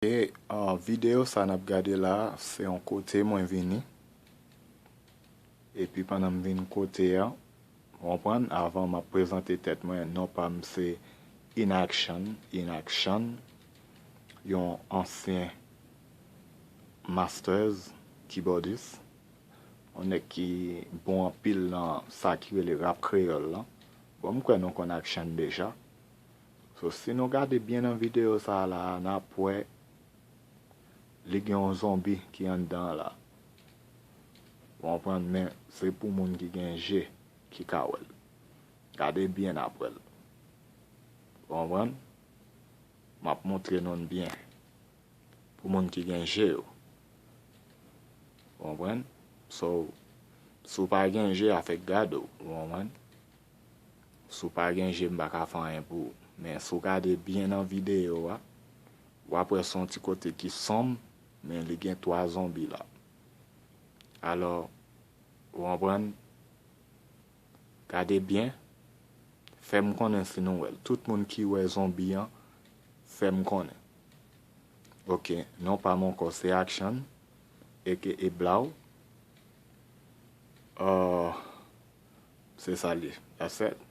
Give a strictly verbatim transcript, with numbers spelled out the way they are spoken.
E uh, videyo sa n ap gade la, se yon kote mwen vini. Epi pandan m vin kote a, w konprann, avan m ap prezante tèt mwen, non pa m se Inaction, Inaction, yon ansyen masters kibòdis, yon nèg ki bon anpil nan sa ki rele rap kreyòl lan. Bon, m kwè nou konn Action deja. So, si nou gade byen nan videyo sa a la, n ap wè li gen yon zonbi ki anndan an la. Ou konprann, men se pou moun ki gen je ki ka wè l. Gade byen n ap wè l. Ou konprann? M ap montre nou l byen. Pou moun ki gen je yo. Ou konprann? So, si w pa gen je, afèk gade w. Ou konprann? Si w pa gen je, m pa ka fè anyen pou ou. Men si w gade byen nan videyo a, w ap wè se yon ti kote ki sonm, men li gen twa zonbi la. Alò, ou konprann? Gade byen, fè m konnen si nou wè l. Tout moun ki wè zonbi an, fè m konnen. Ok, non pa m ankò se Action, aka Blaw. Uh, se sa l ye. That's it.